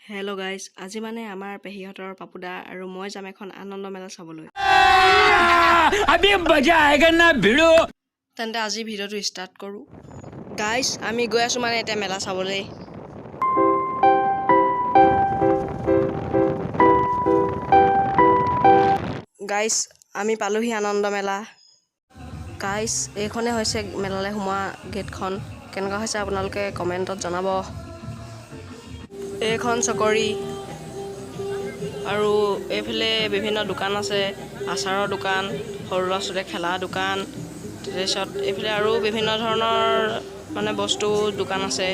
Hello' guys, আজি মানে আমাৰ পেহীহঁতৰ পাপুদা আৰু মই যাম এখন আনন্দ মেলা চাবলৈ। अभी मजा आएगा ना भिड़ो। তেন্তে আজি ভিডিঅ'টো ষ্টাৰ্ট কৰোঁ। গাইজ, আমি গৈ আছোঁ মানে এতিয়া মেলা চাবলৈ। গাইজ, আমি পালোহি আনন্দ মেলা। গাইজ, এইখনে হৈছে মেলালৈ সোমোৱা গেটখন। কেনেকুৱা হৈছে আপোনালোকে কমেণ্টত জনাব। এইখন চকৰি আৰু এইফালে বিভিন্ন দোকান আছে, আচাৰৰ দোকান, সৰু ল'ৰা ছোৱালীয়ে খেলা দোকান, তাৰপিছত এইফালে আৰু বিভিন্ন ধৰণৰ মানে বস্তু দোকান আছে।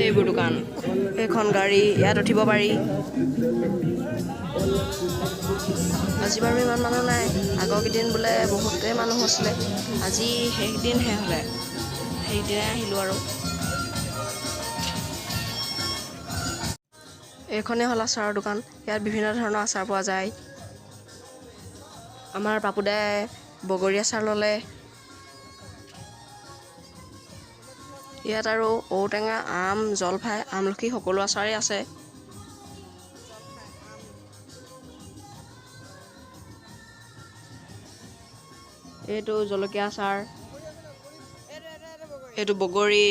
এইবোৰ দোকান, এইখন গাড়ী, ইয়াত উঠিব পাৰি। আজি বাৰু ইমান মানুহ নাই। আগৰ কেইদিন বোলে বহুতেই মানুহ হৈছিলে। আজি শেষ দিনহে হ'লে, সেইদিনাই আহিলোঁ। আৰু এইখনেই হ'ল আচাৰৰ দোকান। ইয়াত বিভিন্ন ধৰণৰ আচাৰ পোৱা যায়। আমাৰ পাপুদাই বগৰী আচাৰ ল'লে। ইয়াত আৰু ঔটেঙা, আম, জলফাই, আমলখি সকলো আচাৰেই আছে। এইটো জলকীয়া আচাৰ, এইটো বগৰী।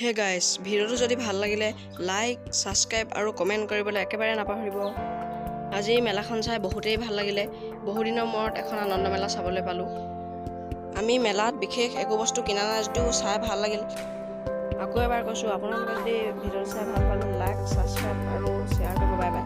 হে গাইজ, ভিডিঅ'টো যদি ভাল লাগিলে লাইক, ছাবস্ক্ৰাইব আৰু কমেণ্ট কৰিবলৈ একেবাৰে নাপাহৰিব। আজি মেলাখন চাই বহুতেই ভাল লাগিলে। বহুদিনৰ মূৰত এখন আনন্দ মেলা চাবলৈ পালোঁ। আমি মেলাত বিশেষ একো বস্তু কিনা নাই যদিও চাই ভাল লাগিল। আকৌ এবাৰ কৈছোঁ, আপোনালোকে যদি ভিডিঅ'টো চাই ভাল পালে লাইক, ছাবস্ক্ৰাইব আৰু শ্বেয়াৰ কৰিব। Bye bye.